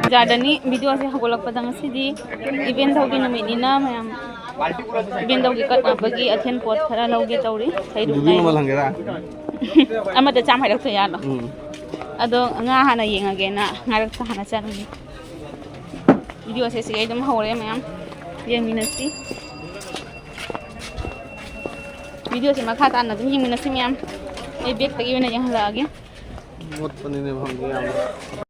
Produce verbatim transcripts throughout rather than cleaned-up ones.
ꯕꯖꯥꯔꯗꯅꯤ꯫ ꯚꯤꯗꯤꯑꯣꯁꯦ ꯍꯧꯒꯠꯂꯛꯄꯗ ꯉꯁꯤꯗꯤ ꯏꯕꯦꯟꯗꯧꯒꯤ ꯅꯨꯃꯤꯠꯅꯤꯅ ꯃꯌꯥꯝ ꯏꯕꯦꯟꯗꯧꯒꯤ ꯀꯠꯅꯕꯒꯤ ꯑꯊꯦꯟ ꯄꯣꯠ ꯈꯔ ꯂꯧꯒꯦ ꯇꯧꯔꯤ꯫ ꯍꯩꯔꯨꯛ ꯗꯨꯕꯤ ꯂꯩ꯫ ꯃꯃꯜ ꯍꯪꯒꯦꯔꯥ? ꯑꯃꯗ ꯆꯥꯝꯃ ꯍꯥꯏꯔꯛꯇꯣꯏ ꯌꯥꯠꯂꯣ? ꯎꯝ꯫ ꯑꯗꯣ ꯉꯥ ꯍꯥꯟꯅ ꯌꯦꯡꯉꯒꯦꯅ ꯉꯥꯔꯛꯇ ꯍꯥꯟꯅ ꯆꯪꯉꯤ꯫ ꯚꯤꯗꯤꯑꯣꯁꯦ ꯁꯤꯒꯩ ꯑꯗꯨꯝ ꯍꯧꯔꯦ ꯃꯌꯥꯝ꯫ ꯌꯦꯡꯃꯤꯟꯅꯁꯤ꯫ ꯚꯤꯗꯤꯑꯣꯁꯦ ꯃꯈꯥ ꯇꯥꯅ ꯑꯗꯨꯝ ꯌꯦꯡꯃꯤꯟꯅꯁꯤ ꯃꯌꯥꯝ꯫ ꯑꯩ ꯕꯦꯛꯇꯒꯤ ꯑꯣꯏꯅ ꯌꯦꯡꯍꯜꯂꯛꯑꯒꯦ꯫ ꯃꯣꯠꯄꯅꯤꯅꯦ ꯃꯐꯝꯁꯦ ꯌꯥꯝꯅ꯫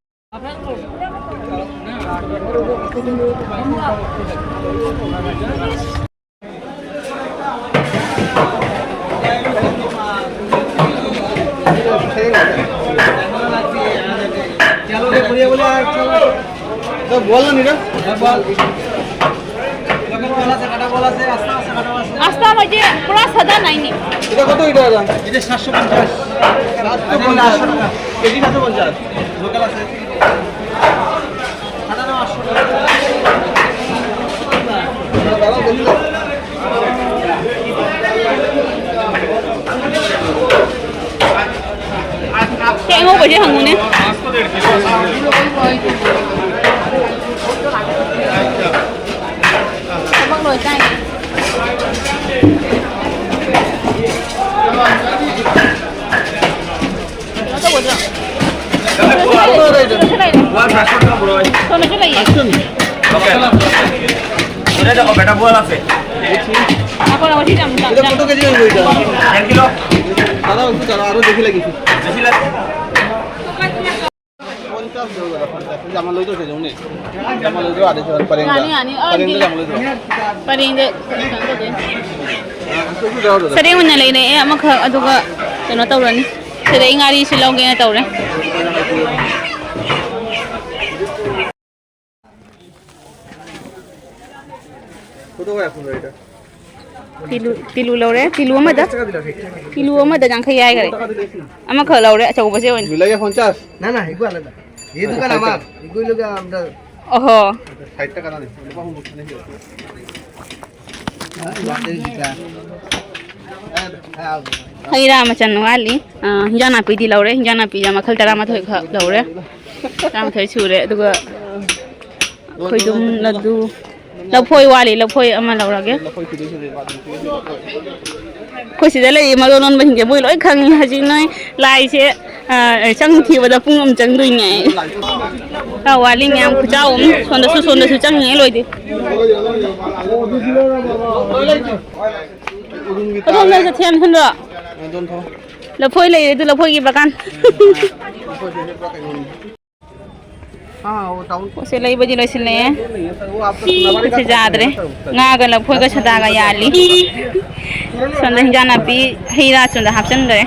আস্তা মানে পুরা সাদা নাইনি। এটা কত এটা দাদা? এটা সাতশো পঞ্চাশ। সাতশো পঞ্চাশ। কেজি সাতশো পঞ্চাশ। লোকাল আছে। ꯀꯩ ꯑꯉꯧꯕꯁꯦ ꯍꯪꯉꯨꯅꯦ꯫ ꯊꯕꯛ ꯂꯣꯏ ꯆꯥꯏꯅꯦ꯫ ꯀꯩꯅꯣ ꯇꯧꯒꯗ꯭ꯔꯣ? ꯁꯣꯝꯗꯁꯨ ꯂꯩꯔꯦ꯫ ꯁꯣꯝꯗꯁꯨ ꯂꯩꯌꯦ꯫ ꯉꯥꯏꯈꯣ, ꯉꯥꯏꯈꯣ, ꯁꯤ ꯌꯥꯝ ꯆꯥ-, ꯉꯥꯏꯈꯣ꯫ ꯌꯥꯅꯤ, ꯌꯥꯅꯤ꯫ ꯑ, ꯄꯔꯦꯡꯗ, ꯌꯥꯅꯤ꯫ ꯑ, ꯄꯔꯦꯡꯗ ꯌꯥꯝ ꯂꯣꯏꯗ꯭ꯔꯣ? ꯄꯔꯦꯡꯗ ꯀꯩꯅꯣ ꯇꯧꯗꯣꯏꯅꯤ꯫ ꯑ, ꯑꯗꯨꯁꯨ ꯌꯥꯎꯔꯣ꯫ ꯁꯔꯦꯡ ꯑꯣꯏꯅ ꯂꯩꯔꯛꯑꯦ ꯑꯃꯈꯛ, ꯑꯗꯨꯒ ꯀꯩꯅꯣ ꯇꯧꯔꯅꯤ꯫ ꯁꯤꯗꯩ ꯉꯥꯔꯤꯁꯤ ꯂꯧꯒꯦꯅ ꯇꯧꯔꯦ꯫ ꯐꯣꯇꯣ ꯀꯌꯥ ꯐꯪꯗꯣꯏꯗ? ꯀꯤꯂꯨ, ꯀꯤꯂꯨ ꯂꯧꯔꯦ꯫ ꯀꯤꯂꯨ ꯑꯃꯗ, ꯀꯤꯂꯨ ꯑꯃꯗ ꯌꯥꯡꯈꯩ ꯍꯥꯏꯈꯔꯦ꯫ ꯑꯃꯈꯛ ꯂꯧꯔꯦ, ꯑꯆꯧꯕꯁꯦ ꯑꯣꯏꯅ꯫ ꯂꯩꯌꯦ ꯄꯟꯆꯥꯁ꯫ ꯅꯪꯅ ꯍꯩꯒꯨ ꯑꯂꯒ꯫ ꯌꯦ ꯗꯨꯀꯥꯟ ꯑꯃ, ꯍꯩꯒꯨ ꯂꯒ ꯑꯝꯗ꯫ ꯑꯣꯍꯣ꯫ ꯁꯥꯏꯠꯇ ꯀꯅꯥꯅꯤ? ꯂꯨꯄꯥ ꯍꯨꯝꯐꯨ ꯈꯛꯇꯅꯦ꯫ ꯍꯩ ꯔꯥ ꯃꯆꯟ ꯋꯥꯠꯂꯤ꯫ ꯑ, ꯍꯤꯟꯖꯥꯡ ꯅꯥꯄꯤꯗꯤ ꯂꯧꯔꯦ꯫ ꯍꯤꯟꯖꯥꯡ ꯅꯥꯄꯤꯁꯦ ꯃꯈꯜ ꯇꯔꯥꯃꯥꯊꯣꯏ ꯈꯛ ꯂꯧꯔꯦ꯫ ꯇꯔꯥꯃꯥꯊꯣꯏ ꯁꯨꯔꯦ꯫ ꯑꯗꯨꯒ ꯈꯣꯏꯗꯨꯝ ꯂꯗꯨ꯫ ꯂꯐꯣꯏ ꯋꯥꯠꯂꯤ, ꯂꯐꯣꯏ ꯑꯃ ꯂꯧꯔꯒꯦ꯫ ꯑꯩꯈꯣꯏ ꯁꯤꯗ ꯂꯩꯔꯤ ꯃꯔꯣꯟ ꯂꯣꯟꯕꯁꯤꯡꯁꯦ ꯃꯣꯏ ꯂꯣꯏ ꯈꯪꯉꯤ꯫ ꯍꯧꯖꯤꯛ ꯅꯣꯏ ꯂꯥꯏꯁꯦ, ꯑ, ꯆꯪꯈꯤꯕꯗ ꯄꯨꯡ ꯑꯃ ꯆꯪꯗꯣꯏꯅꯦ꯫ ꯈꯔ ꯋꯥꯠꯂꯤ ꯃꯌꯥꯝ, ꯈꯨꯆꯥꯎ ꯑꯃ꯫ ꯁꯣꯝꯗꯁꯨ, ꯁꯣꯝꯗꯁꯨ ꯆꯪꯉꯤꯉꯩ ꯂꯣꯏꯗꯦ꯫ ꯑꯗꯣꯝꯗ ꯆꯠꯊꯦꯟ ꯍꯨꯟꯗ꯭ꯔꯣ? ꯂꯐꯣꯏ ꯂꯩꯔꯦ ꯑꯗꯨ, ꯂꯐꯣꯏꯒꯤ ꯕꯒꯥꯟ꯫ ꯄꯣꯠꯁꯦ ꯂꯩꯕꯗꯤ ꯂꯣꯏꯁꯤꯜꯂꯛꯑꯦ꯫ ꯈꯨꯠꯁꯦ ꯌꯥꯗ꯭ꯔꯦ꯫ ꯉꯥꯒ ꯂꯐꯣꯏꯒ ꯁꯗꯥꯒ ꯌꯥꯜꯂꯤ꯫ ꯁꯣꯝꯗ ꯍꯤꯟꯖꯥꯡ ꯅꯥꯄꯤ, ꯍꯩ ꯔꯥ ꯁꯣꯝꯗ ꯍꯥꯞꯆꯤꯟꯈ꯭ꯔꯦ꯫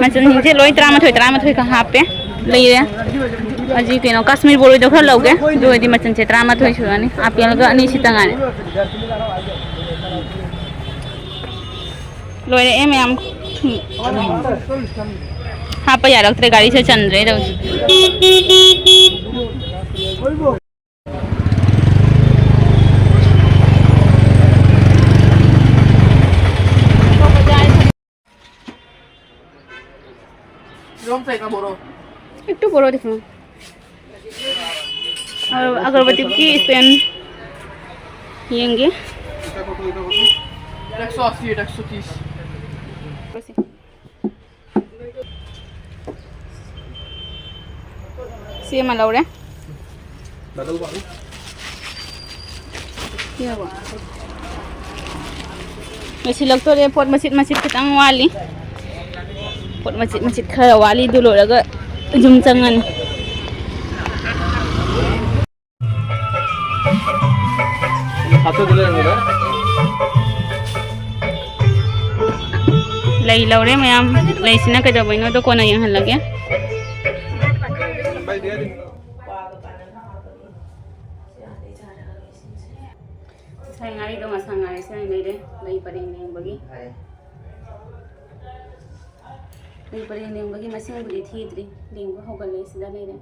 ꯃꯆꯜꯁꯤꯡꯁꯦ ꯂꯣꯏ ꯇꯔꯥꯃꯥꯊꯣꯏ, ꯇꯔꯥꯃꯥꯊꯣꯏ ꯈꯛ ꯍꯥꯞꯄꯦ꯫ ꯂꯩꯔꯦ꯫ ꯍꯧꯖꯤꯛ ꯀꯩꯅꯣ, ꯀꯥꯁꯃꯤꯔ ꯕꯣꯔꯣꯏꯗꯣ ꯈꯔ ꯂꯧꯒꯦ꯫ ꯑꯗꯨ ꯑꯣꯏꯔꯗꯤ ꯃꯆꯜꯁꯦ ꯇꯔꯥꯃꯥꯊꯣꯏ ꯁꯨꯔꯅꯤ꯫ ꯑꯥꯄꯦꯜꯒ ꯑꯅꯤꯁꯤꯇ ꯉꯥꯏꯔꯦ꯫ ꯂꯣꯏꯔꯛꯑꯦ ꯃꯌꯥꯝ꯫ ꯍꯥꯞꯄ ꯌꯥꯔꯛꯇ꯭ꯔꯦ, ꯒꯥꯔꯤꯁꯦ ꯆꯟꯗ꯭ꯔꯦ ꯇꯧꯔꯤꯁꯦ꯫ একটু বড় দেখুন। আর আগরবাতি কি স্ট্যান্ড? ইয়েঙ্গে। একশো আশি, এটা একশো তিরিশ। ꯁꯤꯃ ꯂꯧꯔꯦ꯫ ꯂꯣꯏꯁꯤꯜꯂꯛꯇꯣꯔꯦ꯫ ꯄꯣꯠ ꯃꯆꯤꯠ ꯃꯆꯤꯠ ꯈꯤꯇꯪ ꯋꯥꯠꯂꯤ꯫ ꯄꯣꯠ ꯃꯆꯤꯠ ꯃꯆꯤꯠ ꯈꯔ ꯋꯥꯠꯂꯤ꯫ ꯑꯗꯨ ꯂꯣꯏꯔꯒ ꯌꯨꯝ ꯆꯪꯉꯅꯤ꯫ ꯂꯩ ꯂꯧꯔꯦ ꯃꯌꯥꯝ꯫ ꯂꯩꯁꯤꯅ ꯀꯩꯗꯧꯕꯩꯅꯣꯗꯣ ꯀꯣꯟꯅ ꯌꯦꯡꯍꯜꯂꯒꯦ꯫ ꯉꯁꯥꯏ ꯉꯥꯔꯤꯗꯣ ꯉꯁꯥꯡ ꯉꯥꯔꯤꯁꯦ ꯑꯣꯏꯅ ꯂꯩꯔꯦ꯫ ꯂꯩ ꯄꯔꯦꯡ ꯂꯦꯡꯕꯒꯤ꯫ ꯂꯩ ꯄꯔꯦꯡ ꯂꯦꯡꯕꯒꯤ ꯃꯁꯤꯡꯕꯨꯗꯤ ꯊꯤꯗ꯭ꯔꯤ꯫ ꯂꯦꯡꯕ ꯍꯧꯒꯠꯂꯦ꯫ ꯁꯤꯗ ꯂꯩꯔꯦ꯫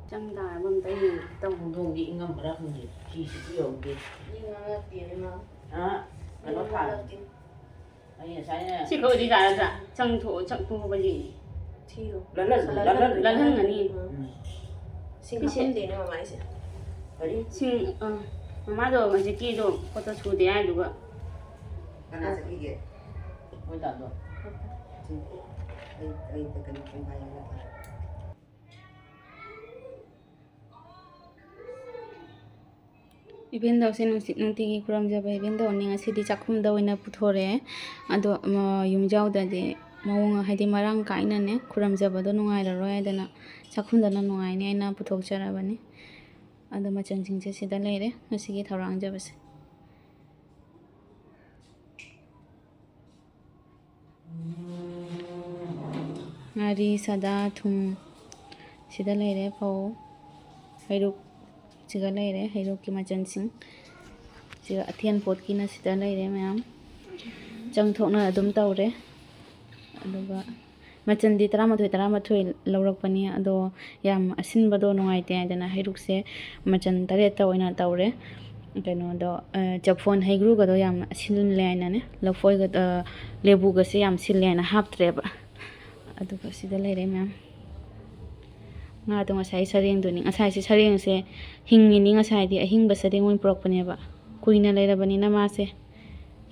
ꯆꯪ ꯇꯥꯔꯕ ꯑꯝꯇ ꯌꯦꯡꯒꯦ ꯇꯧꯅꯤ꯫ ꯍꯧꯗꯣꯡꯗꯤ ꯏꯪꯉꯝꯕ꯭ꯔꯥ ꯈꯪꯗꯦ꯫ ꯐꯤꯁꯤꯁꯨ ꯌꯧꯗꯦ꯫ ꯏꯪꯉ ꯉꯛꯇꯦ ꯏꯃꯥ꯫ ꯑ, ꯀꯩꯅꯣ ꯏꯪꯉ ꯊꯥꯔꯦ꯫ ꯉꯛꯇꯦ꯫ ꯑꯩ ꯉꯁꯥꯏꯅ ꯁꯤ ꯈꯛ ꯑꯣꯏꯗꯤ ꯌꯥꯔꯗ꯭ꯔꯥ? ꯆꯪꯊꯣꯛꯑꯣ, ꯆꯪꯊꯣꯛꯑꯣ ꯌꯦꯡꯒꯦ꯫ ꯊꯤꯔꯣ꯫ ꯂꯜꯍꯟ-, ꯂꯜꯍꯟ-, ꯂꯜꯍꯟ-, ꯂꯜꯍꯟꯒꯅꯤ꯫ ꯎꯝ꯫ ꯁꯤ ꯁꯤꯁꯦ ꯍꯥꯞꯐꯝꯗꯦꯅꯦ ꯃꯃꯥꯏꯁꯦ꯫ ꯁꯤꯡ, ꯑ, ꯃꯃꯥꯗꯣ ꯍꯧꯖꯤꯛꯀꯤꯗꯣ ꯄꯣꯠꯇꯣ ꯁꯨꯗꯦ ꯍꯥꯏꯗꯨꯒ꯫ ꯀꯅꯥ ꯆꯠꯈꯤꯒꯦ? ꯃꯣꯏ ꯗꯥꯗꯣ꯫ ꯁꯤ, ꯑꯩ, ꯑꯩ ꯀꯩꯅꯣ ꯄꯨꯡ ꯐꯥ ꯌꯧꯔꯦ꯫ ꯏꯕꯦꯟꯗꯧꯁꯦ ꯅꯨꯡꯁꯤ-, ꯅꯨꯡꯇꯤꯒꯤ ꯈꯨꯔꯨꯝꯖꯕ ꯏꯕꯦꯟꯗꯧꯅꯤ꯫ ꯉꯁꯤꯗꯤ ꯆꯥꯛꯈꯨꯝꯗ ꯑꯣꯏꯅ ꯄꯨꯊꯣꯔꯛꯑꯦ꯫ ꯑꯗꯣ, ꯃ-, ꯌꯨꯝꯖꯥꯎꯗꯗꯤ ꯃꯑꯣꯡ ꯍꯥꯏꯗꯤ ꯃꯔꯥꯡ ꯀꯥꯏꯅꯅꯦ ꯈꯨꯔꯨꯝꯖꯕꯗꯣ ꯅꯨꯡꯉꯥꯏꯔꯔꯣꯏ ꯍꯥꯏꯗꯅ ꯆꯥꯛꯈꯨꯝꯗꯅ ꯅꯨꯡꯉꯥꯏꯅꯤ ꯍꯥꯏꯅ ꯄꯨꯊꯣꯛꯆꯔꯕꯅꯤ꯫ ꯑꯗꯣ ꯃꯆꯜꯁꯤꯡꯁꯦ ꯁꯤꯗ ꯂꯩꯔꯦ ꯉꯁꯤꯒꯤ ꯊꯧꯔꯥꯡꯖꯕꯁꯦ꯫ ꯉꯥꯔꯤ, ꯁꯥꯗꯥ, ꯊꯨꯝ ꯁꯤꯗ ꯂꯩꯔꯦ, ꯐꯧ, ꯍꯩꯔꯨꯛ ꯁꯤꯒ ꯂꯩꯔꯦ, ꯍꯩꯔꯨꯛꯀꯤ ꯃꯆꯜꯁꯤꯡ ꯁꯤꯒ ꯑꯊꯦꯟ ꯄꯣꯠꯀꯤꯅ ꯁꯤꯗ ꯂꯩꯔꯦ ꯃꯌꯥꯝ꯫ ꯆꯪꯊꯣꯛꯅ ꯑꯗꯨꯝ ꯇꯧꯔꯦ꯫ ꯑꯗꯨꯒ ꯃꯆꯜꯗꯤ ꯇꯔꯥꯃꯥꯊꯣꯏ, ꯇꯔꯥꯃꯥꯊꯣꯏ ꯂꯧꯔꯛꯄꯅꯤ, ꯑꯗꯣ ꯌꯥꯝ ꯑꯁꯤꯟꯕꯗꯣ ꯅꯨꯡꯉꯥꯏꯇꯦ ꯍꯥꯏꯗꯅ ꯍꯩꯔꯨꯛꯁꯦ ꯃꯆꯜ ꯇꯔꯦꯠꯇ ꯑꯣꯏꯅ ꯇꯧꯔꯦ꯫ ꯀꯩꯅꯣꯗꯣ, ꯑ, ꯆꯐꯣꯟ ꯍꯩꯒ꯭ꯔꯨꯒꯗꯣ ꯌꯥꯝ ꯁꯤꯜꯂꯦ ꯍꯥꯏꯅꯅꯦ, ꯂꯐꯣꯏꯒ, ꯑ, ꯂꯦꯕꯨꯒꯁꯦ ꯌꯥꯝ ꯁꯤꯜꯂꯦ ꯍꯥꯏꯅ ꯍꯥꯞꯇ꯭ꯔꯦꯕ꯫ ꯑꯗꯨꯒ ꯁꯤꯗ ꯂꯩꯔꯦ ꯃꯌꯥꯝ꯫ ꯉꯥꯗꯣ ꯉꯁꯥꯏ ꯁꯔꯦꯡꯗꯨꯅꯤ꯫ ꯉꯁꯥꯏꯁꯦ ꯁꯔꯦꯡꯁꯦ ꯍꯤꯡꯉꯤꯅꯤ, ꯉꯁꯥꯏꯗꯤ ꯑꯍꯤꯡꯕ ꯁꯔꯦꯡ ꯑꯣꯏꯅ ꯄꯨꯔꯛꯄꯅꯦꯕ꯫ ꯀꯨꯏꯅ ꯂꯩꯔꯕꯅꯤꯅ ꯃꯥꯁꯦ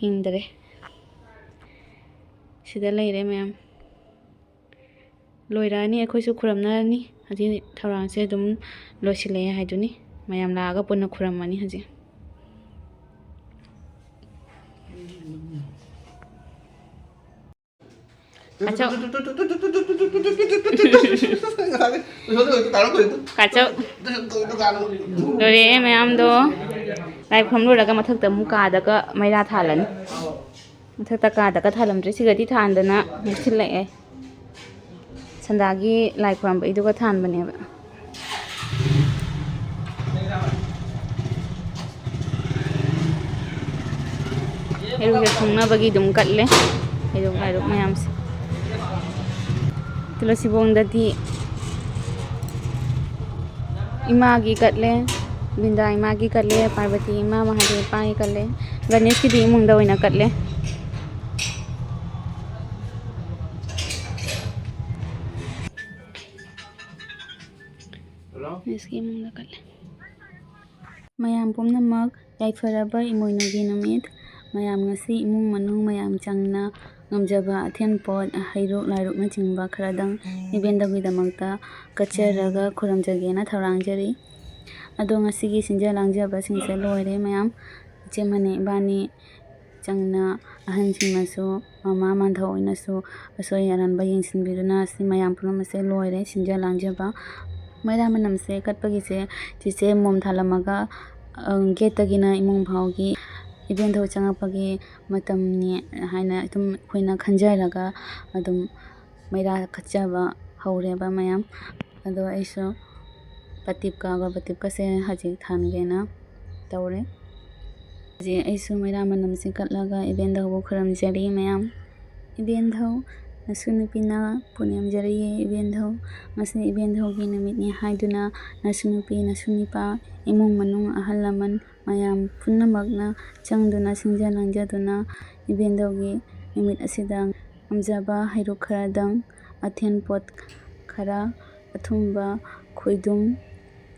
ꯍꯤꯡꯗ꯭ꯔꯦ꯫ ꯁꯤꯗ ꯂꯩꯔꯦ ꯃꯌꯥꯝ꯫ ꯂꯣꯏꯔꯛꯑꯅꯤ, ꯑꯩꯈꯣꯏꯁꯨ ꯈꯨꯔꯨꯝꯅꯔꯅꯤ꯫ ꯍꯧꯖꯤꯛ ꯊꯧꯔꯥꯡꯁꯦ ꯑꯗꯨꯝ ꯂꯣꯏꯁꯤꯜꯂꯛꯑꯦ ꯍꯥꯏꯗꯨꯅꯤ꯫ ꯃꯌꯥꯝ ꯂꯥꯛꯑꯒ ꯄꯨꯟꯅ ꯈꯨꯔꯨꯝꯃꯅꯤ ꯍꯧꯖꯤꯛ꯫ ꯑꯆꯧ꯫ ꯀꯥꯆꯧ꯫ ꯂꯣꯏꯔꯦ ꯃꯌꯥꯝꯗꯣ꯫ ꯂꯥꯏ ꯈꯨꯔꯨꯝ ꯂꯣꯏꯔꯒ ꯃꯊꯛꯇ ꯑꯃꯨꯛ ꯀꯥꯗꯒ ꯃꯩꯔꯥ ꯊꯥꯜꯂꯅꯤ꯫ ꯃꯊꯛꯇ ꯀꯥꯗꯒ ꯊꯥꯜꯂꯝꯗ꯭ꯔꯦ꯫ ꯁꯤꯒꯗꯤ ꯊꯥꯟꯗꯅ ꯃꯨꯠꯁꯤꯜꯂꯛꯑꯦ꯫ ꯁꯟꯗꯥꯒꯤ ꯂꯥꯏ ꯈꯨꯔꯨꯝꯕꯩꯗꯨꯒ ꯊꯥꯟꯕꯅꯦꯕ꯫ ꯍꯩꯔꯨꯛꯁꯦ ꯊꯣꯡꯅꯕꯒꯤ ꯑꯗꯨꯝ ꯀꯠꯂꯦ꯫ ꯍꯩꯔꯨꯛ ꯂꯥꯏꯔꯨꯛ ꯃꯌꯥꯝꯁꯦ꯫ ꯇꯨꯂꯁꯤꯕꯣꯡꯗꯗꯤ ꯏꯃꯥꯒꯤ ꯀꯠꯂꯦ, ꯕꯤꯟꯗꯥ ꯏꯃꯥꯒꯤ ꯀꯠꯂꯦ, ꯄꯥꯔꯕꯇꯤ ꯏꯃꯥ, ꯃꯍꯥꯗꯦꯕ ꯏꯄꯥꯒꯤ ꯀꯠꯂꯦ, ꯒꯅꯦꯁꯀꯤꯗꯤ ꯏꯃꯨꯡꯗ ꯑꯣꯏꯅ ꯀꯠꯂꯦ꯫ ꯒꯅꯦꯁꯀꯤ ꯏꯃꯨꯡꯗ ꯀꯠꯂꯦ꯫ ꯃꯌꯥꯝ ꯄꯨꯝꯅꯃꯛ ꯌꯥꯏꯐꯔꯕ ꯏꯃꯣꯏꯅꯨꯒꯤ ꯅꯨꯃꯤꯠ꯫ ꯃꯌꯥꯝ ꯉꯁꯤ ꯏꯃꯨꯡ ꯃꯅꯨꯡ ꯃꯌꯥꯝ ꯆꯪꯅ ꯉꯝꯖꯕ ꯑꯊꯦꯟ ꯄꯣꯠ, ꯍꯩꯔꯨꯛ ꯂꯥꯏꯔꯨꯛꯅꯆꯤꯡꯕ ꯈꯔꯗꯪ ꯏꯕꯦꯟꯗꯧꯒꯤꯗꯃꯛꯇ ꯀꯠꯆꯔꯒ ꯈꯨꯔꯨꯝꯖꯒꯦꯅ ꯊꯧꯔꯥꯡꯖꯔꯤ꯫ ꯑꯗꯣ ꯉꯁꯤꯒꯤ ꯁꯤꯟꯖ ꯂꯥꯡꯖꯕꯁꯤꯡꯁꯦ ꯂꯣꯏꯔꯦ ꯃꯌꯥꯝ꯫ ꯏꯆꯦ ꯃꯅꯤ ꯏꯕꯥꯅꯤ ꯆꯪꯅ ꯑꯍꯟꯁꯤꯡꯅꯁꯨ, ꯃꯃꯥ ꯃꯥꯟꯙꯧ ꯍꯣꯏꯅꯁꯨ ꯑꯁꯣꯏ ꯑꯔꯥꯟꯕ ꯌꯦꯡꯁꯤꯟꯕꯤꯗꯨꯅ ꯁꯤ ꯃꯌꯥꯝ ꯄꯨꯝꯅꯃꯛꯁꯦ ꯂꯣꯏꯔꯦ ꯁꯤꯟꯖ ꯂꯥꯡꯖꯕ꯫ ꯃꯩꯔꯥ ꯃꯅꯝꯁꯦ ꯀꯠꯄꯒꯤꯁꯦ ꯆꯤꯆꯦ ꯃꯣꯝ ꯊꯥꯜꯂꯝꯃꯒ, ꯑ, ꯒꯦꯠꯇꯒꯤꯅ ꯏꯃꯨꯡ ꯐꯥꯎꯒꯤ ꯏꯕꯦꯟꯗꯧ ꯆꯪꯉꯛꯄꯒꯤ ꯃꯇꯝꯅꯤ ꯍꯥꯏꯅ ꯑꯗꯨꯝ ꯑꯩꯈꯣꯏꯅ ꯈꯟꯖꯔꯒ ꯑꯗꯨꯝ ꯃꯩꯔꯥ ꯀꯠꯆꯕ ꯍꯧꯔꯦꯕ ꯃꯌꯥꯝ꯫ ꯑꯗꯣ ꯑꯩꯁꯨ ꯄꯇꯤꯞꯀ ꯑꯒꯔꯕꯇꯤꯞꯀꯁꯦ ꯍꯧꯖꯤꯛ ꯊꯥꯟꯒꯦꯅ ꯇꯧꯔꯦ꯫ ꯍꯧꯖꯤꯛ ꯑꯩꯁꯨ ꯃꯩꯔꯥ ꯃꯅꯝꯁꯤ ꯀꯠꯂꯒ ꯏꯕꯦꯟꯗꯧꯕꯨ ꯈꯨꯔꯨꯝꯖꯔꯤ ꯃꯌꯥꯝ꯫ ꯏꯕꯦꯟꯗꯧ, ꯅꯁꯨ ꯅꯨꯄꯤꯅ ꯄꯨꯅꯦꯝꯖꯔꯤꯌꯦ ꯏꯕꯦꯟꯗꯧ꯫ ꯉꯁꯤ ꯏꯕꯦꯟꯗꯧꯒꯤ ꯅꯨꯃꯤꯠꯅꯤ ꯍꯥꯏꯗꯨꯅ ꯅꯁꯨ ꯅꯨꯄꯤ, ꯅꯁꯨ ꯅꯨꯄꯥ, ꯏꯃꯨꯡ ꯃꯅꯨꯡ, ꯑꯍꯜ ꯂꯃꯟ ꯃꯌꯥꯝ ꯄꯨꯝꯅꯃꯛꯅ ꯆꯪꯗꯨꯅ ꯁꯤꯟꯖ ꯂꯥꯡꯖꯗꯨꯅ ꯏꯕꯦꯟꯗꯧꯒꯤ ꯅꯨꯃꯤꯠ ꯑꯁꯤꯗ ꯉꯝꯖꯕ ꯍꯩꯔꯨꯛ ꯈꯔꯗꯪ, ꯑꯊꯦꯟ ꯄꯣꯠ ꯈꯔ, ꯑꯊꯨꯝꯕ, ꯈꯣꯏꯗꯨꯝ,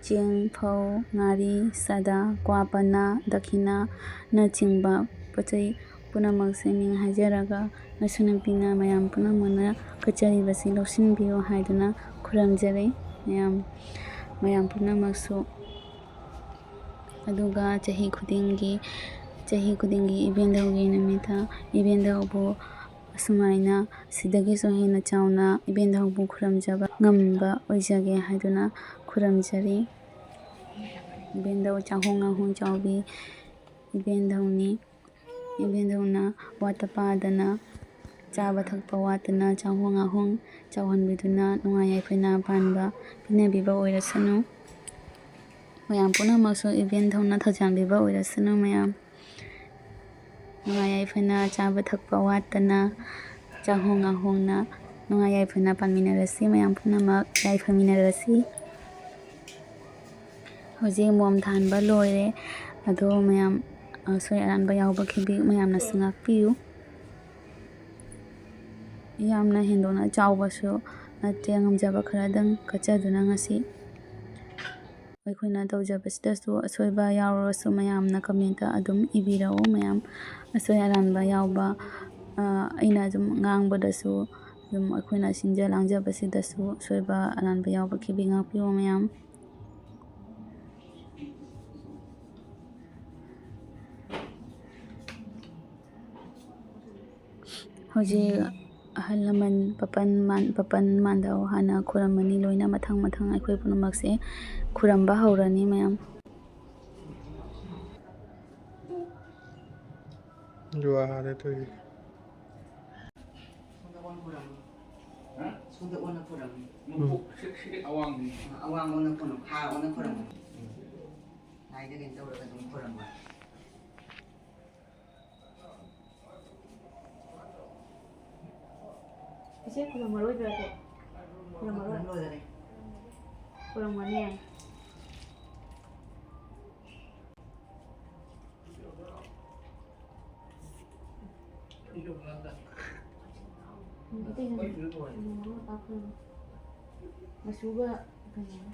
ꯆꯦꯡ, ꯐꯧ, ꯉꯥꯔꯤ, ꯁꯥꯗꯥ, ꯀ꯭ꯋꯥ ꯄꯅꯥ, ꯗꯈꯤꯅꯥꯅꯆꯤꯡꯕ ꯄꯣꯠ ꯆꯩ ꯄꯨꯝꯅꯃꯛꯁꯦ ꯃꯤꯡ ꯍꯥꯏꯖꯔꯒ ꯅꯁꯨ ꯅꯨꯄꯤꯅ ꯃꯌꯥꯝ ꯄꯨꯝꯅꯃꯛꯅ ꯀꯠꯆꯔꯤꯕꯁꯤ ꯂꯧꯁꯤꯟꯕꯤꯌꯨ ꯍꯥꯏꯗꯨꯅ ꯈꯨꯔꯨꯝꯖꯔꯤ꯫ ꯃꯌꯥꯝ, ꯃꯌꯥꯝ ꯄꯨꯝꯅꯃꯛꯁꯨ꯫ ꯑꯗꯨꯒ ꯆꯍꯤ ꯈꯨꯗꯤꯡꯒꯤ, ꯆꯍꯤ ꯈꯨꯗꯤꯡꯒꯤ ꯏꯕꯦꯟꯗꯧꯒꯤ ꯅꯨꯃꯤꯠꯇ ꯏꯕꯦꯟꯗꯧꯕꯨ ꯑꯁꯨꯃꯥꯏꯅ ꯁꯤꯗꯒꯤꯁꯨ ꯍꯦꯟꯅ ꯆꯥꯎꯅ ꯏꯕꯦꯟꯗꯧꯕꯨ ꯈꯨꯔꯨꯝꯖꯕ ꯉꯝꯕ ꯑꯣꯏꯖꯒꯦ ꯍꯥꯏꯗꯨꯅ ꯈꯨꯔꯨꯝꯖꯔꯤ꯫ ꯏꯕꯦꯟꯗꯧ ꯆꯥꯍꯣꯡ ꯉꯥꯍꯣꯡ ꯆꯥꯎꯕꯤ ꯏꯕꯦꯟꯗꯧꯅꯤ꯫ ꯏꯕꯦꯟꯗꯧꯅ ꯋꯥꯠꯇ ꯄꯥꯗꯅ, ꯆꯥꯕ ꯊꯛꯄ ꯋꯥꯠꯇꯅ, ꯆꯥꯍꯣꯡ ꯉꯥꯍꯣꯡ ꯆꯥꯎꯍꯟꯕꯤꯗꯨꯅ, ꯅꯨꯡꯉꯥꯏ ꯌꯥꯏꯐꯅ ꯄꯥꯟꯕ ꯄꯤꯅꯕꯤꯕ ꯑꯣꯏꯔꯁꯅꯨ꯫ ꯃꯌꯥꯝ ꯄꯨꯝꯅꯃꯛꯁꯨ ꯏꯕꯦꯟꯗꯧꯅ ꯊꯧꯖꯥꯟꯕꯤꯕ ꯑꯣꯏꯔꯁꯅꯨ ꯃꯌꯥꯝ꯫ ꯅꯨꯡꯉꯥꯏ ꯌꯥꯏꯐꯅ ꯆꯥꯕ ꯊꯛꯄ ꯋꯥꯠꯇꯅ, ꯆꯥꯍꯣꯡ ꯉꯥꯍꯣꯡꯅ ꯅꯨꯡꯉꯥꯏ ꯌꯥꯏꯐꯅ ꯄꯥꯟꯃꯤꯟꯅꯔꯁꯤ ꯃꯌꯥꯝ ꯄꯨꯝꯅꯃꯛ, ꯌꯥꯏꯐꯃꯤꯟꯅꯔꯁꯤ꯫ ꯍꯧꯖꯤꯛ ꯃꯣꯝ ꯊꯥꯟꯕ ꯂꯣꯏꯔꯦ꯫ ꯑꯗꯣ ꯃꯌꯥꯝ, ꯑꯁꯣꯏ ꯑꯔꯥꯟꯕ ꯌꯥꯎꯕꯈꯤꯕꯤ ꯃꯌꯥꯝꯅꯁꯨ ꯉꯥꯛꯄꯤꯌꯨ꯫ ꯌꯥꯝꯅ ꯍꯦꯟꯗꯣꯛꯅ ꯆꯥꯎꯕꯁꯨ ꯅꯠꯇꯦ, ꯉꯝꯖꯕ ꯈꯔꯗꯪ ꯀꯠꯆꯗꯨꯅ ꯉꯁꯤ ꯑꯩꯈꯣꯏꯅ ꯇꯧꯖꯕꯁꯤꯗꯁꯨ ꯑꯁꯣꯏꯕ ꯌꯥꯎꯔꯁꯨ ꯃꯌꯥꯝꯅ comment ꯑꯗꯨꯝ ꯏꯕꯤꯔꯛꯎ꯫ ꯃꯌꯥꯝ ꯑꯁꯣꯏ ꯑꯔꯥꯟꯕ ꯌꯥꯎꯕ, ꯑ, ꯑꯩꯅ ꯑꯗꯨꯝ ꯉꯥꯡꯕꯗꯁꯨ ꯑꯗꯨꯝ ꯑꯩꯈꯣꯏꯅ ꯁꯤꯟꯖ ꯂꯥꯡꯖꯕꯁꯤꯗꯁꯨ ꯑꯁꯣꯏꯕ ꯑꯔꯥꯟꯕ ꯌꯥꯎꯕꯈꯤꯕꯤ ꯉꯥꯛꯄꯤꯌꯨ ꯃꯌꯥꯝ꯫ ꯍꯧꯖꯤꯛ ꯑꯍꯜ ꯂꯃꯟ ꯄꯥꯄꯟ ꯃꯥꯟ-, ꯄꯥꯄꯟ ꯃꯥꯟꯗꯧ ꯍꯥꯟꯅ ꯈꯨꯔꯝꯃꯅꯤ꯫ ꯂꯣꯏꯅ ꯃꯊꯪ ꯃꯊꯪ ꯑꯩꯈꯣꯏ ꯄꯨꯝꯅꯃꯛꯁꯦ ꯈꯨꯔꯝꯕ ꯍꯧꯔꯅꯤ ꯃꯌꯥꯝ꯫ ꯖꯨꯍꯥꯔ ꯇꯧꯔꯤ꯫ ꯁꯣꯝꯗ ꯑꯣꯟꯅ ꯈꯨꯔꯝꯃꯤ꯫ ꯎꯝ꯫ ꯑꯋꯥꯡ ꯑꯣꯟꯅ ꯈꯨꯔꯝꯃꯤ, ꯈꯥ ꯑꯣꯟꯅ ꯈꯨꯔꯝꯃꯤ꯫ ꯂꯥꯏꯗ ꯀꯩꯅꯣ ꯇꯧꯔꯒ ꯑꯗꯨꯝ ꯈꯨꯔꯝꯕ꯫ ꯏꯆꯦ, ꯈꯨꯔꯨꯝꯃꯔꯣꯏꯗ꯭ꯔꯣ ꯑꯗꯣ? ꯈꯨꯔꯨꯝꯃꯔꯣꯏ? ꯂꯣꯏꯔꯦ꯫ ꯈꯨꯔꯨꯝꯃꯅꯤ꯫ ꯃꯩꯇꯩꯅ ꯈꯨꯔꯨꯝꯃꯔꯣꯏ, ꯄꯥꯛ ꯈꯨꯔꯨꯝꯃꯣꯏ꯫ ꯃꯆꯨꯒ ꯀꯩꯅꯣꯒ꯫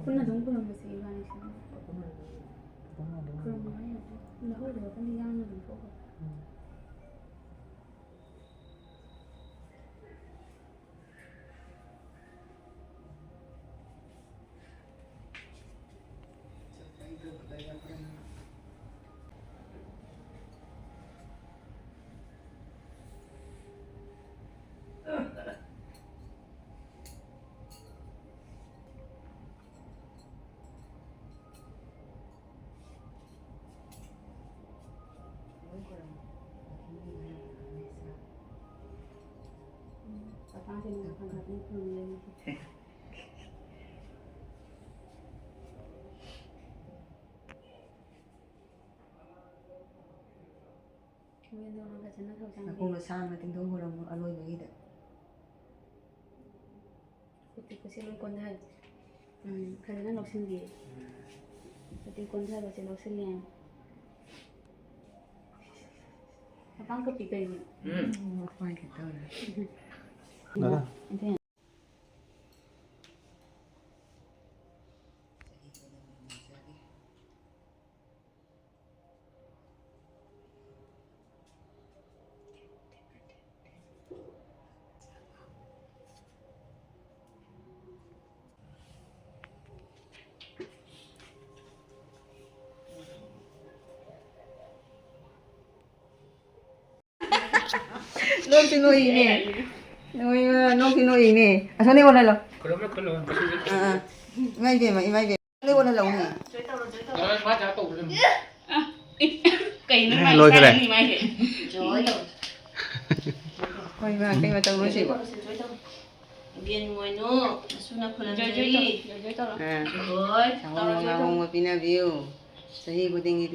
ꯄꯨꯟꯅ ꯑꯗꯨꯝ ꯈꯨꯔꯨꯝꯕꯁꯦ ꯏꯕꯥꯅꯤꯁꯦ꯫ ꯈꯨꯔꯨꯝꯕ ꯍꯥꯏꯅꯗꯤ ꯂꯧꯍꯧꯗꯕ ꯈꯪꯗꯦ, ꯌꯥꯡꯅ ꯑꯗꯨꯝ ꯊꯣꯛꯈ꯭ꯔꯣ꯫ ꯅꯈꯣꯡꯗꯣ ꯁꯥꯡꯅ ꯇꯤꯡꯊꯣꯛ ꯍꯣꯔꯝꯃꯣ ꯑꯂꯣꯏꯕꯒꯤꯗ꯫ ꯈꯨꯠꯇꯤ ꯈꯨꯠꯁꯦ ꯂꯣꯏ ꯀꯣꯟꯊꯔꯦ꯫ ꯎꯝ, ꯐꯖꯅ ꯂꯧꯁꯤꯟꯕꯤꯌꯨ꯫ ꯈꯨꯠꯇꯤ ꯀꯣꯟꯊꯕꯁꯦ ꯂꯧꯁꯤꯜꯂꯦ꯫ ꯇꯥꯡꯀꯛꯇꯤ ꯀꯩꯅꯣ? ꯎꯝ꯫ ꯎꯝ, ꯃꯄꯥꯟ ꯈꯤꯇꯪ ꯑꯣꯏꯔꯦ꯫ ꯗꯥꯗꯥ꯫ ꯅꯣꯛꯇꯤ ꯅꯣꯛꯏꯅꯦ꯫ ꯅꯣꯛꯏ-, ꯅꯣꯛꯇꯤ ꯅꯣꯛꯏꯅꯦ꯫ ꯑꯁꯣꯝꯗ ꯑꯣꯜꯍꯜꯂꯣ꯫ ꯈꯨꯔꯨꯝꯃꯦ, ꯈꯨꯔꯨꯝꯃꯦ꯫ ꯑꯥ, ꯑꯥ꯫ ꯏꯃꯥ ꯏꯕꯦꯝꯃ, ꯏꯃꯥ ꯏꯕꯦꯝꯃ꯫ ꯑꯁꯣꯝꯗ ꯑꯣꯜꯍꯜꯂꯧꯅꯦ꯫ ꯂꯣꯏ, ꯃꯥ ꯆꯥ ꯇꯧꯈ꯭ꯔꯦ꯫ ꯑ, ꯀꯩꯅꯣ ꯑꯦ, ꯃꯥꯏ ꯂꯣꯏꯈ꯭ꯔꯦ꯫ ꯏꯁꯇꯥꯏꯜꯅꯤ ꯃꯥꯏꯁꯦ꯫ ꯖꯣꯏ ꯇꯧ꯫ ꯍꯣꯏ, ꯏꯃꯥ, ꯀꯩ ꯃꯇꯝꯅꯣ ꯁꯤꯕꯣ? ꯖꯣꯏ ꯇꯧ꯫ ꯌꯦꯟ ꯃꯣꯏꯅꯨ, ꯑꯁꯨꯅ ꯈꯨꯔꯨꯝꯖꯔꯤ꯫ ꯖꯣꯏ, ꯖꯣꯏ ꯇꯧꯔꯣ, ꯖꯣꯏ, ꯖꯣꯏ ꯇꯧꯔꯣ꯫ ꯑꯥ꯫ ꯖꯣꯏ, ꯁꯪꯒꯣꯝ ꯇꯧꯔꯣ, ꯖꯣꯏ, ꯉꯥ ꯇꯧꯔꯣ꯫ ꯍꯣꯡꯕ ꯄꯤꯅꯕꯤꯌꯨ꯫ ꯆꯍꯤ ꯈꯨꯗꯤꯡꯒꯤ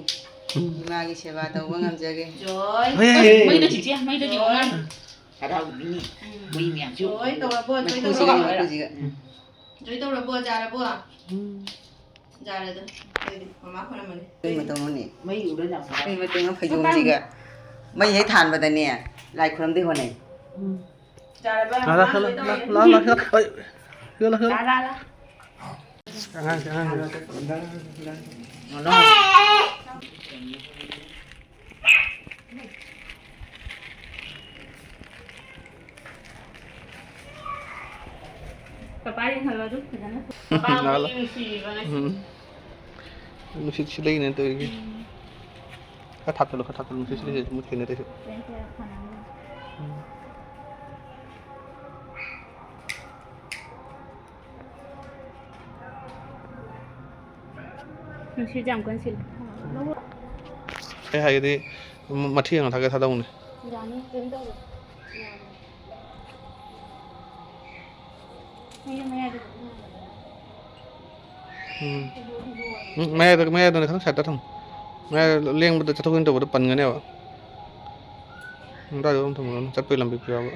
ꯎꯝ꯫ ꯏꯃꯥꯒꯤ ꯁꯦꯕꯥ ꯇꯧꯕ ꯉꯝꯖꯒꯦ꯫ ꯖꯣꯏ꯫ ꯍꯣꯏ, ꯍꯣꯏ, ꯍꯣꯏ꯫ ꯃꯩꯗ ꯆꯤꯆꯦ, ꯃꯩꯗ ꯆꯤꯆꯦ꯫ ꯖꯣꯏ꯫ ꯍꯔꯥꯎꯕꯤꯅꯤ꯫ ꯎꯝ꯫ ꯃꯣꯏ ꯃꯌꯥꯝꯁꯨ꯫ ꯖꯣꯏ ꯇꯧꯔꯕꯣ? ꯖꯣꯏ ꯃꯩꯈꯨꯁꯤꯒ, ꯇꯧꯔꯕꯣ? ꯃꯩꯈꯨꯁꯤꯒ꯫ ꯎꯝ꯫ ꯖꯣꯏ ꯇꯧꯔꯕꯣ? ꯖꯥꯔꯕꯣ? ꯎꯝ꯫ ꯖꯥꯔꯦ ꯑꯗꯨꯝ꯫ ꯑꯩꯈꯣꯏꯗꯤ ꯃꯃꯥ ꯈꯣꯏꯔꯝꯃꯒꯦ꯫ ꯀꯩ ꯃꯇꯧꯅꯣꯅꯦ? ꯃꯩ ꯎꯔ ꯂꯥꯛꯄ꯫ ꯀꯩ ꯃꯇꯧꯅꯣ ꯐꯩꯖꯣꯝꯁꯤꯒ? ꯃꯩ ꯍꯦꯛ ꯊꯥꯟꯕꯗꯅꯦ, ꯂꯥꯏ ꯈꯨꯔꯝꯗꯩ ꯍꯣꯠꯅꯩ꯫ ꯎꯝ꯫ ꯖꯥꯔꯕ? ꯂꯥ, ꯂꯥ, ꯃꯃꯥ ꯂꯥ, ꯂꯣꯏ ꯂꯥ, ꯇꯧꯔꯦ꯫ ꯂꯥ, ꯂꯥ, ꯂꯥ, ꯂꯥ꯫ ꯑꯩ, ꯂꯥ, ꯂꯥ, ꯂꯥ꯫ ꯂꯥ, ꯂꯥ, ꯂꯥ꯫ ꯑꯉꯥꯡꯁꯦ, ꯑꯉꯥꯡꯁꯦ꯫ ꯄꯄꯥ ꯌꯦꯡꯍꯜꯂꯣ ꯑꯗꯨ ꯐꯖꯅ꯫ ꯄꯄꯥ ꯂꯥꯛꯑꯣ, ꯂꯥꯛꯑꯣ꯫ ꯅꯨꯡꯁꯤꯕꯤꯕ ꯉꯁꯤ꯫ ꯎꯝ꯫ ꯅꯨꯡꯁꯤꯠ ꯁꯤꯠꯂꯛꯏꯅꯦ ꯇꯧꯔꯤꯁꯦ꯫ ꯎꯝ꯫ ꯈꯔ ꯊꯥꯞꯆꯜꯂꯨ, ꯈꯔ ꯊꯥꯞꯆꯜꯂꯨ, ꯅꯨꯡꯁꯤꯠ ꯁꯤꯠꯂꯛꯏꯁꯦ ꯃꯨꯠꯈꯤꯅꯦ ꯇꯧꯔꯤꯁꯦ꯫ ꯀꯩꯝꯇ ꯐꯅꯕ꯫ ꯎꯝ꯫ ꯅꯨꯡꯁꯤꯠ ꯌꯥꯝ ꯀꯟꯅ ꯁꯤꯠꯂꯤ꯫ ꯑꯩ ꯍꯥꯏꯒꯦꯗꯤ, ꯃ-, ꯃꯊꯤ ꯉꯥꯛꯇ ꯊꯥꯗꯧꯅꯦ꯫ ꯌꯥꯅꯤ, ꯀꯩꯝ ꯇꯧꯔꯣꯏ꯫ ꯌꯥꯅꯤ꯫ ꯃꯌꯥꯏ, ꯃꯌꯥꯏꯗ ꯑꯗꯨꯝ ꯌꯥꯅꯤ꯫ ꯎꯝ꯫ ꯎꯝ, ꯃꯌꯥꯏꯗ, ꯃꯌꯥꯏꯗꯅ ꯈꯤꯇꯪ ꯁꯥꯏꯠꯇ ꯊꯝꯃꯨ꯫ ꯃꯌꯥꯏꯗ ꯂꯦꯡꯕꯗ ꯆꯠꯊꯣꯛ ꯆꯠꯁꯤꯟ ꯇꯧꯕꯗ ꯄꯟꯒꯅꯦꯕ꯫ ꯑꯗꯥꯏꯗ ꯑꯗꯨꯝ ꯊꯝꯃꯨꯔꯅꯨ, ꯆꯠꯄꯩ ꯂꯝꯕꯤ ꯄꯤꯔꯛꯑꯕ꯫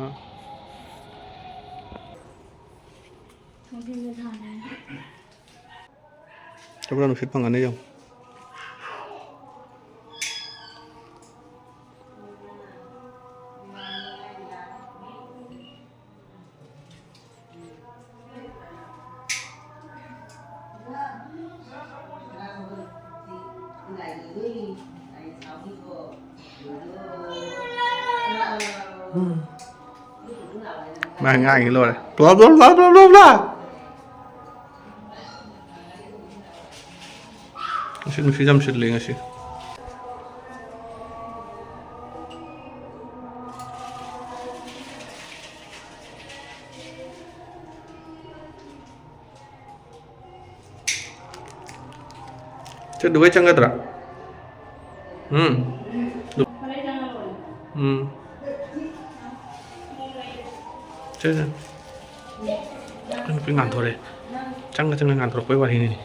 ꯑꯥ꯫ ꯊꯣꯡꯖꯤꯟꯗ ꯊꯥꯅꯤ꯫ ꯆꯠꯄꯗ ꯅꯨꯡꯁꯤꯠ ꯐꯪꯒꯅꯤ ꯌꯦꯡꯉꯨ꯫ ꯃꯥ ꯉꯥꯡꯉꯤ ꯂꯣꯏꯔꯦ꯫ Blah, blah, blah, blah, blah, blah. ꯉꯁꯤ ꯅꯨꯡꯁꯤꯠ ꯌꯥꯝ ꯁꯤꯠꯂꯦ ꯉꯁꯤ꯫ ꯆꯠꯂꯨꯕꯩ ꯆꯪꯒꯗ꯭ꯔꯥ? ꯎꯝ꯫ ꯎꯝ꯫ ꯆꯠ-, ꯆꯠ-, ꯅꯨꯄꯤ ꯉꯥꯟꯊꯣꯔꯛꯑꯦ꯫ ꯆꯪꯉ ꯆꯪꯉ ꯉꯥꯟꯊꯣꯔꯛꯄꯩ ꯋꯥꯔꯤꯅꯤ꯫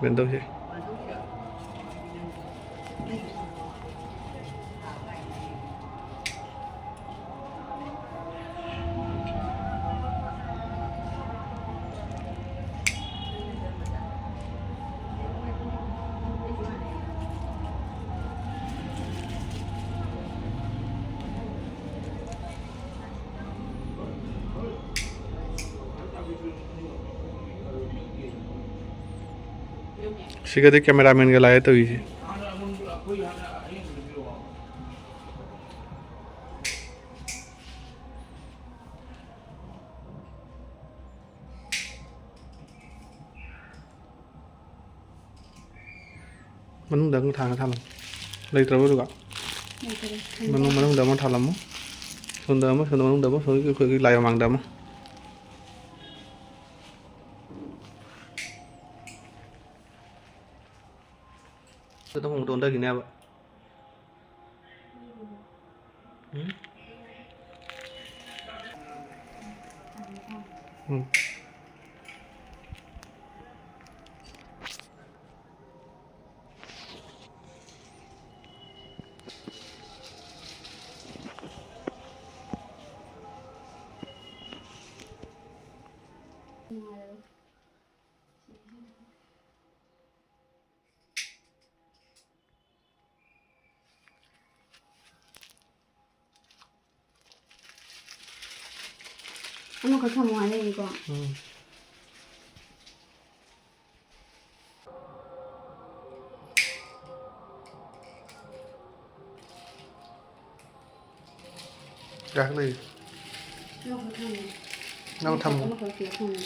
ꯀꯩꯅꯣ ꯇꯧꯁꯦ꯫ ꯁꯤꯒꯗꯤ ꯀꯦꯃꯦꯔꯥꯃꯦꯟꯒ ꯂꯥꯛꯑꯦ ꯇꯧꯔꯤꯁꯦ꯫ ꯃꯅꯨꯡꯗ ꯑꯃ ꯊꯥꯡꯒ ꯊꯝꯃꯣ꯫ ꯂꯩꯇ꯭ꯔꯕꯣ ꯑꯗꯨꯒ? ꯂꯩꯇ꯭ꯔꯦ꯫ ꯃꯅꯨꯡ, ꯃꯅꯨꯡꯗ ꯑꯃ ꯊꯥꯜꯂꯝꯃꯣ꯫ ꯁꯣꯝꯗ ꯑꯃ, ꯁꯣꯝꯗ ꯃꯅꯨꯡꯗ ꯑꯃ, ꯁꯣꯝꯒꯤ ꯑꯩꯈꯣꯏꯒꯤ ꯂꯥꯏ ꯃꯃꯥꯡꯗ ꯑꯃ꯫ ꯑꯗꯨꯝ ꯑꯃꯨꯛ ꯑꯣꯟꯊꯈꯤꯅꯦꯕ꯫ ꯎꯝ? ꯎꯝ꯫ ꯑꯃꯈꯛ ꯊꯝꯃꯣ ꯍꯥꯏꯔꯛꯏꯀꯣ꯫ ꯎꯝ꯫ ꯀꯌꯥꯈꯛ ꯂꯩꯔꯤ? ꯑꯃꯈꯛ ꯊꯝꯃꯦ꯫ ꯅꯪ ꯊꯝꯃꯣ꯫ ꯑꯃꯈꯛ ꯁꯤꯗ ꯊꯝꯃꯦ꯫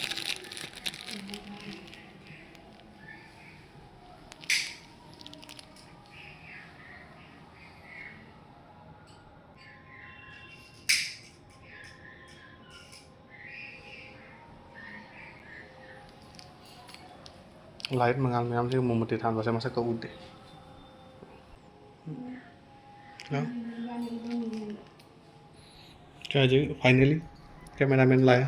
Light ꯃꯉꯥꯜ ꯃꯌꯥꯝꯁꯤꯒ ꯃꯣꯝꯕꯇꯤ ꯊꯥꯟꯕꯁꯦ ꯃꯁꯛꯇ ꯎꯗꯦ꯫ ꯍꯜꯂꯣ? ꯆꯥꯏꯁꯦ finally cameraman ꯂꯥꯛꯑꯦ꯫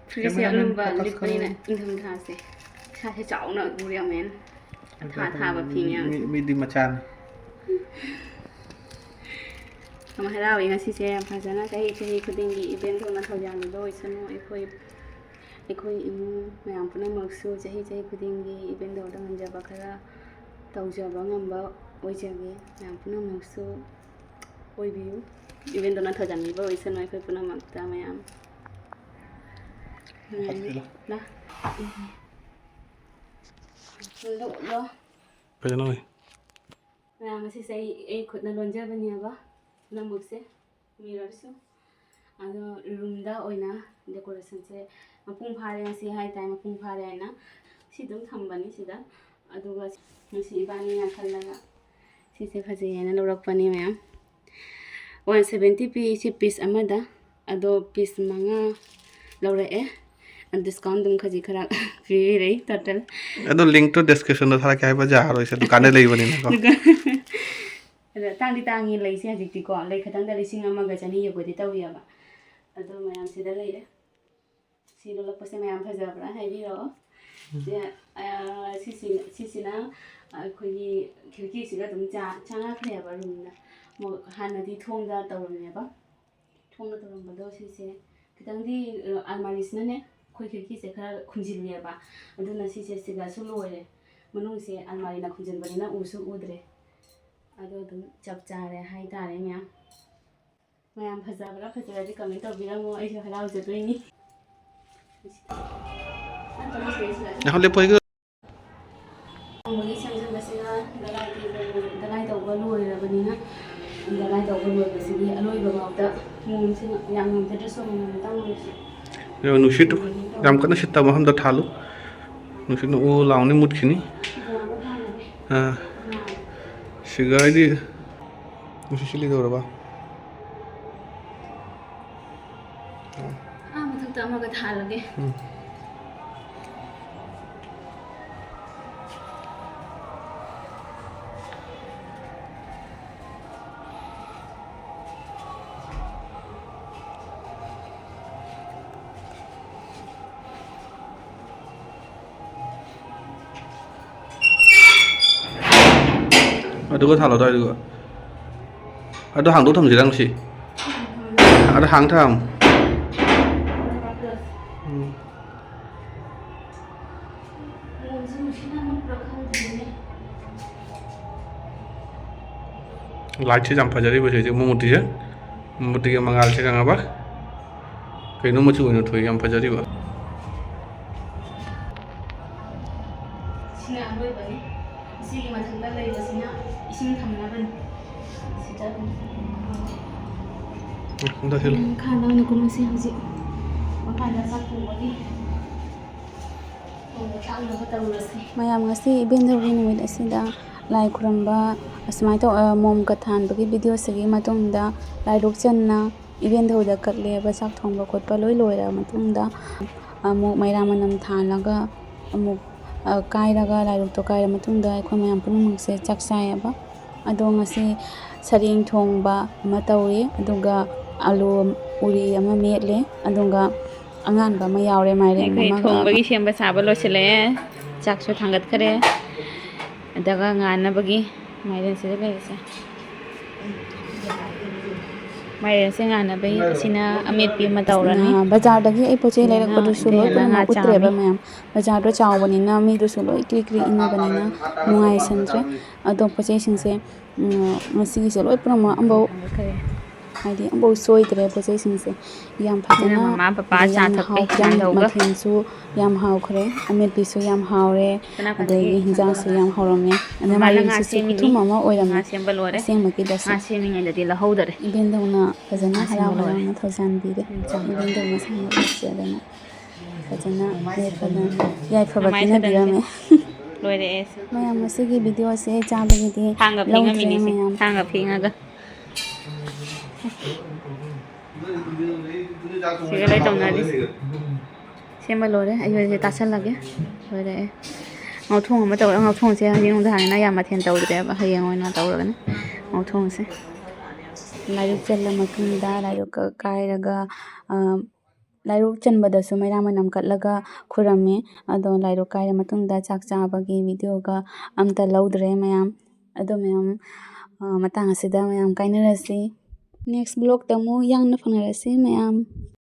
ꯐꯨꯔꯤꯠꯁꯦ cameraman ꯑꯂꯨꯝꯕ focus ꯂꯤꯠꯄꯅꯤꯅ ꯀꯔꯣ꯫ ꯏꯪꯊꯝꯊꯥꯁꯦ ꯏꯁꯥꯁꯦ ꯆꯥꯎꯅ ꯎꯔꯦ ꯃꯦꯟ꯫ ꯑꯊꯥ ꯑꯊꯥꯕ ꯐꯤ ꯃꯌꯥꯝꯁꯦ꯫ ꯃꯤ-, ꯃꯤꯗꯤ ꯃꯆꯥꯅꯤ꯫ ꯌꯥꯝ ꯍꯔꯥꯎꯋꯦ ꯉꯁꯤꯁꯦ ꯌꯥꯝ ꯐꯖꯅ ꯆꯍꯤ ꯆꯍꯤ ꯈꯨꯗꯤꯡꯒꯤ event ꯊꯣꯛꯅ ꯊꯧꯖꯥꯜ ꯑꯗꯨ ꯑꯣꯏꯁꯅꯨ꯫ ꯑꯩꯈꯣꯏ, ꯑꯩꯈꯣꯏ ꯏꯃꯨꯡ ꯃꯌꯥꯝ ꯄꯨꯝꯅꯃꯛꯁꯨ ꯆꯍꯤ ꯆꯍꯤ ꯈꯨꯗꯤꯡꯒꯤ event ꯇꯧꯕꯗ ꯉꯝꯖꯕ ꯈꯔ ꯇꯧꯖꯕ ꯉꯝꯕ ꯑꯣꯏꯖꯒꯦ꯫ ꯃꯌꯥꯝ ꯄꯨꯝꯅꯃꯛꯁꯨ ꯑꯣꯏꯕꯤꯌꯨ꯫ Event ꯊꯣꯛꯅ ꯊꯧꯖꯥꯜꯕꯤꯕ ꯑꯣꯏꯁꯅꯨ ꯑꯩꯈꯣꯏ ꯄꯨꯝꯅꯃꯛꯇ ꯃꯌꯥꯝ꯫ ꯅꯨꯡꯉꯥꯏꯅꯤ꯫ ꯂꯥ꯫ ꯂꯣ, ꯂꯣ꯫ ꯐꯖꯅ ꯎꯏ꯫ ꯃꯌꯥꯝ ꯑꯁꯤꯁꯦ ꯑꯩ, ꯑꯩ ꯈꯨꯠꯅ ꯂꯣꯟꯖꯕꯅꯦꯕ ꯄꯨꯝꯅꯃꯛꯁꯦ꯫ ꯃꯤꯔꯔꯁꯨ꯫ ꯑꯗꯣ roomꯗ ꯑꯣꯏꯅ decorationꯁꯦ ꯃꯄꯨꯡ ꯐꯥꯔꯦ ꯉꯁꯤ ꯍꯥꯏꯇꯥꯔꯦ, ꯃꯄꯨꯡ ꯐꯥꯔꯦ ꯍꯥꯏꯅ ꯁꯤ ꯑꯗꯨꯝ ꯊꯝꯕꯅꯤ ꯁꯤꯗ꯫ ꯑꯗꯨꯒ ꯉꯁꯤ ꯏꯕꯥꯅꯤꯅ ꯈꯜꯂꯒ ꯁꯤꯁꯦ ꯐꯖꯩ ꯍꯥꯏꯅ ꯂꯧꯔꯛꯄꯅꯤ ꯃꯌꯥꯝ꯫ One seventy ꯄꯤ ꯁꯤ piece ꯑꯃꯗ, ꯑꯗꯣ piece ꯃꯉꯥ ꯂꯧꯔꯛꯑꯦ꯫ Discount ꯑꯗꯨꯝ ꯈꯖꯤꯛ ꯈꯔ ꯄꯤꯕꯤꯔꯦ total꯫ ꯑꯗꯣ linkꯇꯣ descriptionꯗ ꯊꯥꯔꯛꯀꯦ ꯍꯥꯏꯕ ꯌꯥꯔꯣꯏꯁꯦ, ꯗꯨꯀꯥꯟꯗ ꯂꯩꯕꯅꯤꯅꯀꯣ꯫ ꯑꯗꯨꯒ ꯑꯗ ꯇꯥꯡꯗꯤ ꯇꯥꯡꯉꯤ ꯂꯩꯁꯦ ꯍꯧꯖꯤꯛꯇꯤꯀꯣ, ꯂꯩ ꯈꯇꯪꯗ ꯂꯤꯁꯤꯡ ꯑꯃꯒ ꯆꯅꯤ ꯌꯧꯕꯗꯤ ꯇꯧꯔꯤꯑꯕ꯫ ꯑꯗꯣ ꯃꯌꯥꯝ ꯁꯤꯗ ꯂꯩꯔꯦ꯫ ꯁꯤ ꯂꯣꯜꯂꯛꯄꯁꯦ ꯃꯌꯥꯝ ꯐꯖꯕ꯭ꯔꯥ ꯍꯥꯏꯕꯤꯔꯛꯑꯣ꯫ ꯎꯝ꯫ ꯁꯤ, ꯑ, ꯁꯤꯁꯤ-, ꯁꯤꯁꯤꯅ ꯑꯩꯈꯣꯏꯒꯤ ꯈꯤꯔꯀꯤꯁꯤꯒ ꯑꯗꯨꯝ ꯆꯥ-, ꯆꯥꯟꯅꯈ꯭ꯔꯦꯕ roomꯗ꯫ ꯃꯣ-, ꯍꯥꯟꯅꯗꯤ ꯊꯣꯡꯗ ꯇꯧꯔꯝꯃꯦꯕ꯫ ꯊꯣꯡꯗ ꯇꯧꯔꯝꯕꯗꯣ ꯁꯤꯁꯦ ꯈꯤꯇꯪꯗꯤ, ꯑ, ꯑꯜꯃꯥꯔꯤꯁꯤꯅꯅꯦ ꯑꯩꯈꯣꯏ ꯈꯤꯔꯀꯤꯁꯦ ꯈꯔ ꯈꯨꯝꯖꯤꯜꯂꯦꯕ꯫ ꯑꯗꯨꯅ ꯁꯤꯁꯦ ꯁꯤꯗꯁꯨ ꯂꯣꯏꯔꯦ꯫ ꯃꯅꯨꯡꯁꯦ ꯑꯜꯃꯥꯔꯤꯅ ꯈꯨꯝꯖꯤꯟꯕꯅꯤꯅ ꯎꯁꯨ ꯎꯗ꯭ꯔꯦ꯫ ꯑꯗꯣ ꯑꯗꯨꯝ ꯆꯞ ꯆꯥꯔꯦ ꯍꯥꯏꯇꯥꯔꯦ ꯃꯌꯥꯝ꯫ ꯃꯌꯥꯝ ꯐꯖꯕ꯭ꯔꯥ? ꯐꯖꯔꯗꯤ comment ꯇꯧꯕꯤꯔꯝꯃꯣ, ꯑꯩꯁꯨ ꯍꯔꯥꯎꯖꯗꯣꯏꯅꯤ꯫ ꯉꯥꯏꯈꯣ, ꯂꯦꯞꯄꯣ, ꯑꯩ ꯗ꯭ꯔꯥꯏ ꯇꯧꯕ ꯂꯣꯏꯕꯁꯤꯒꯤ ꯑꯂꯣꯏꯕ ꯐꯥꯎꯗ ꯃꯣꯝꯁꯤꯅ ꯌꯥꯝ ꯉꯝꯖꯗ꯭ꯔꯁꯨ ꯉꯝꯅꯕ ꯇꯧꯔꯁꯤ꯫ ꯑꯗꯣ ꯅꯨꯡꯁꯤꯠ ꯌꯥꯝ ꯀꯟꯅ ꯁꯤꯠꯇꯕ ꯃꯐꯝꯗ ꯊꯥꯜꯂꯨ꯫ ꯅꯨꯡꯁꯤꯠꯅ ꯎ ꯂꯥꯎꯅꯤ ꯃꯨꯠꯈꯤꯅꯤ꯫ ꯑꯥ, ꯁꯤꯒꯥꯏꯗꯤ ꯅꯨꯡꯁꯤꯠ ꯁꯤꯠꯂꯤꯗꯧꯔꯕ? ꯑꯥ, ꯃꯊꯛꯇ ꯑꯃꯒ ꯊꯥꯜꯂꯒꯦ꯫ ꯎꯝ꯫ ꯑꯗꯨꯒ ꯊꯥꯜꯂꯣ ꯑꯗꯨꯋꯥꯏꯗꯨꯒ꯫ ꯑꯗꯨ ꯍꯥꯡꯗꯣꯛ ꯊꯝꯁꯤꯔ ꯉꯁꯤ? ꯑꯗꯨ ꯍꯥꯡ ꯊꯝ꯫ ꯎꯝ꯫ ꯂꯥꯏꯠꯁꯦ ꯌꯥꯝ ꯐꯖꯔꯤꯕ ꯍꯧꯖꯤꯛ ꯃꯃꯨꯠꯇꯤꯁꯦ꯫ ꯃꯃꯨꯠꯇꯤꯒꯤ ꯃꯉꯥꯜꯁꯦ ꯈꯪꯉꯕ? ꯀꯩꯅꯣ ꯃꯆꯨ ꯑꯣꯏꯅ ꯊꯣꯛꯑꯦ, ꯌꯥꯝ ꯐꯖꯔꯤꯕ꯫ ꯁꯤꯅ ꯑꯔꯣꯏꯕꯅꯤ꯫ ꯁꯤꯒꯤ ꯃꯊꯛꯇ ꯂꯩꯕꯁꯤꯅ ꯏꯁꯤꯡ ꯊꯝꯅꯕꯅꯤ꯫ ꯁꯤꯗ ꯑꯗꯨꯝ ꯑꯝꯇ ꯁꯤꯜꯂꯨ꯫ ꯃꯈꯥꯗ ꯑꯣꯏꯅ ꯀꯨꯝꯃꯁꯤ ꯍꯧꯖꯤꯛ꯫ ꯃꯈꯥꯗ ꯆꯥꯛ ꯊꯣꯡꯕꯒꯤ ꯊꯣꯡꯕ ꯊꯥꯛꯅꯕ ꯇꯧꯔꯁꯤ꯫ ꯃꯌꯥꯝ, ꯉꯁꯤ ꯏꯕꯦꯟꯗꯧꯒꯤ ꯅꯨꯃꯤꯠ ꯑꯁꯤꯗ ꯂꯥꯏ ꯈꯨꯔꯨꯝꯕ ꯑꯁꯨꯃꯥꯏꯅ ꯇꯧ-, ꯑ, ꯃꯣꯝ ꯀꯠ ꯊꯥꯟꯕꯒꯤ ꯚꯤꯗꯤꯑꯣꯁꯤꯒꯤ ꯃꯇꯨꯡꯗ ꯂꯥꯏꯔꯨꯛ ꯆꯟꯅ ꯏꯕꯦꯟꯗꯧꯗ ꯀꯠꯂꯦꯕ꯫ ꯆꯥꯛ ꯊꯣꯡꯕ ꯈꯣꯠꯄ ꯂꯣꯏ ꯂꯣꯏꯔꯕ ꯃꯇꯨꯡꯗ ꯑꯃꯨꯛ ꯃꯩꯔꯥ ꯃꯅꯝ ꯊꯥꯜꯂꯒ ꯑꯃꯨꯛ, ꯑ, ꯀꯥꯏꯔꯒ, ꯂꯥꯏꯔꯨꯛꯇꯣ ꯀꯥꯏꯔ ꯃꯇꯨꯡꯗ ꯑꯩꯈꯣꯏ ꯃꯌꯥꯝ ꯄꯨꯝꯅꯃꯛꯁꯦ ꯆꯥꯛ ꯆꯥꯏꯌꯦꯕ꯫ ꯑꯗꯣ ꯉꯁꯤ ꯁꯔꯦꯡ ꯊꯣꯡꯕ ꯑꯃ ꯇꯧꯔꯦ, ꯑꯗꯨꯒ ꯑꯂꯨ ꯎꯔꯤ ꯑꯃ ꯃꯦꯠꯂꯦ, ꯑꯗꯨꯒ ꯑꯉꯥꯟꯕ ꯑꯃ ꯌꯥꯎꯔꯦ, ꯃꯥꯏꯔꯦꯟ ꯑꯩꯈꯣꯏ ꯑꯃꯒ꯫ ꯊꯣꯡꯕꯒꯤ ꯁꯦꯝꯕ ꯁꯥꯕ ꯂꯣꯏꯁꯤꯜꯂꯛꯑꯦ, ꯆꯥꯛꯁꯨ ꯊꯥꯡꯒꯠꯈ꯭ꯔꯦ, ꯑꯗꯨꯒ ꯉꯥꯟꯅꯕꯒꯤ ꯃꯥꯏꯔꯦꯟꯁꯤꯗ ꯂꯩꯔꯤꯁꯦ꯫ ꯃꯥꯏꯔꯦꯟꯁꯦ ꯉꯥꯟꯅꯕꯒꯤ ꯑꯁꯤꯅ ꯑꯃꯦꯠꯄꯤ ꯑꯃ ꯇꯧꯔꯅꯤ꯫ ꯑ, ꯕꯖꯥꯔꯗꯒꯤ ꯑꯩ ꯄꯣꯠ ꯆꯩ ꯁꯤꯅ ꯂꯩꯔꯛꯄꯗꯨꯁꯨ ꯂꯣꯏ ꯉꯥ ꯄꯨꯝꯅꯃꯛ ꯎꯠꯇ꯭ꯔꯦꯕ ꯆꯥꯝꯃꯤ꯫ ꯃꯌꯥꯝ꯫ ꯕꯖꯥꯔꯗꯣ ꯆꯥꯎꯕꯅꯤꯅ ꯃꯤꯗꯨꯁꯨ ꯂꯣꯏ ꯀ꯭ꯔꯤ ꯀ꯭ꯔꯤ ꯏꯟꯅꯕꯅꯤꯅ ꯅꯨꯡꯉꯥꯏꯁꯟꯗ꯭ꯔꯦ꯫ ꯑꯗꯣ ꯄꯣꯠ ꯆꯩꯁꯤꯡꯁꯦ, ꯎꯝ, ꯉꯁꯤꯒꯤꯁꯦ ꯂꯣꯏ ꯄꯨꯝꯅꯃꯛ ꯑꯝꯐꯥꯎ ꯊꯥꯡꯒꯠꯈ꯭ꯔꯦ꯫ ꯍꯥꯏꯗꯤ ꯑꯃꯐꯥꯎ ꯁꯣꯏꯗ꯭ꯔꯦ ꯄꯣꯠ ꯆꯩꯁꯤꯡꯁꯦ꯫ ꯌꯥꯝ ꯐꯖꯅ, ꯑꯗꯨꯅ ꯃꯃꯥ ꯄꯄꯥ ꯑꯗꯩ ꯆꯥ ꯌꯥꯝ ꯊꯛꯄꯩ ꯍꯥꯎ-, ꯌꯥꯝ ꯅꯥꯟꯊꯣꯛꯑꯒ꯫ ꯃꯊꯦꯜꯁꯨ ꯌꯥꯝ ꯍꯥꯎꯈ꯭ꯔꯦ, ꯑꯃꯦꯠꯄꯤꯁꯨ ꯌꯥꯝ ꯍꯥꯎꯔꯦ, ꯀꯅꯥ ꯀꯅꯥ ꯑꯗꯒꯤ ꯌꯦꯡꯉꯤ? ꯍꯤꯟꯖꯥꯡꯁꯨ ꯌꯥꯝ ꯍꯥꯎꯔꯝꯃꯦ꯫ ꯑꯗꯨꯅ ꯃꯃꯥꯅ ꯉꯥ ꯃꯥꯏꯔꯦꯟꯁꯤꯁꯨ ꯁꯦꯝꯃꯤꯅꯤ꯫ ꯈꯨꯊꯨꯝ ꯑꯃ ꯑꯣꯏꯔꯝꯃꯦ꯫ ꯉꯥ ꯁꯦꯝꯕ ꯂꯣꯏꯔꯦ꯫ ꯑꯁꯦꯡꯕꯒꯤꯗꯁꯨ꯫ ꯉꯥ ꯁꯦꯝꯃꯤꯉꯩꯗꯗꯤ ꯂꯧꯍꯧꯗꯔꯦ꯫ ꯏꯕꯦꯟꯗꯧꯅ ꯐꯖꯅ ꯉꯥ ꯁꯦꯝꯕ ꯍꯔꯥꯎ ꯂꯣꯏꯔꯦ꯫ ꯍꯔꯥꯎꯅ ꯊꯧꯖꯥꯟꯕꯤꯔꯦ꯫ ꯎꯝ, ꯆꯥꯎ꯫ ꯏꯕꯦꯟꯗꯧ ꯃꯁꯥꯃꯛ ꯅꯨꯡꯁꯤꯗꯅ ꯐꯖꯅ ꯌꯥꯏꯐꯅ, ꯌꯥꯏꯐꯕ ꯃꯃꯥꯏ ꯄꯤꯅꯕꯤꯔꯝꯃꯦ꯫ ꯂꯣꯏꯔꯛꯑꯦ꯫ ꯃꯌꯥꯝ, ꯉꯁꯤꯒꯤ ꯚꯤꯗꯤꯑꯣꯁꯦ ꯆꯥꯕꯒꯤꯗꯤ ꯊꯥꯡꯒ ꯂꯧꯗ꯭ꯔꯦ ꯐꯦꯡꯉꯝꯃꯤꯅꯤꯁꯦ꯫ ꯃꯌꯥꯝ꯫ ꯊꯥꯡꯒ ꯐꯦꯡꯉꯒ꯫ ꯁꯤꯒ ꯂꯣꯏ ꯇꯧꯅꯔꯤ꯫ ꯁꯦꯝꯕ ꯂꯣꯏꯔꯦ꯫ ꯑꯩ ꯍꯧꯖꯤꯛ ꯇꯥꯁꯜꯂꯒꯦ꯫ ꯂꯣꯏꯔꯦ꯫ ꯉꯧꯊꯣꯡ ꯑꯃ ꯇꯧꯔꯦ꯫ ꯉꯧꯊꯣꯡꯁꯦ ꯍꯌꯦꯡ ꯅꯨꯡꯗꯥꯡꯅꯤꯅ ꯌꯥꯝ ꯃꯊꯦꯜ ꯇꯧꯗ꯭ꯔꯦꯕ꯫ ꯍꯌꯦꯡ ꯑꯣꯏꯅ ꯇꯧꯔꯒꯅꯤ ꯉꯧꯊꯣꯡꯁꯦ꯫ ꯂꯥꯏꯔꯨꯛ ꯆꯜꯂ ꯃꯇꯨꯡꯗ ꯂꯥꯏꯔꯨꯛ ꯀ-, ꯀꯥꯏꯔꯒ, ꯑ, ꯂꯥꯏꯔꯨꯛ ꯆꯟꯕꯗꯁꯨ ꯃꯩꯔꯥ ꯃꯅꯝ ꯀꯠꯂꯒ ꯈꯨꯔꯝꯃꯤ꯫ ꯑꯗꯣ ꯂꯥꯏꯔꯨꯛ ꯀꯥꯏꯔ ꯃꯇꯨꯡꯗ ꯆꯥꯛ ꯆꯥꯕꯒꯤ ꯚꯤꯗꯤꯑꯣꯒ ꯑꯝꯇ ꯂꯧꯗ꯭ꯔꯦ ꯃꯌꯥꯝ꯫ ꯑꯗꯣ ꯃꯌꯥꯝ, ꯑ, ꯃꯇꯥꯡ ꯑꯁꯤꯗ ꯃꯌꯥꯝ ꯀꯥꯏꯅꯔꯁꯤ꯫ Next vlogꯇ ꯑꯃꯨꯛ ꯌꯥꯡꯅ ꯐꯪꯅꯔꯁꯤ ꯃꯌꯥꯝ꯫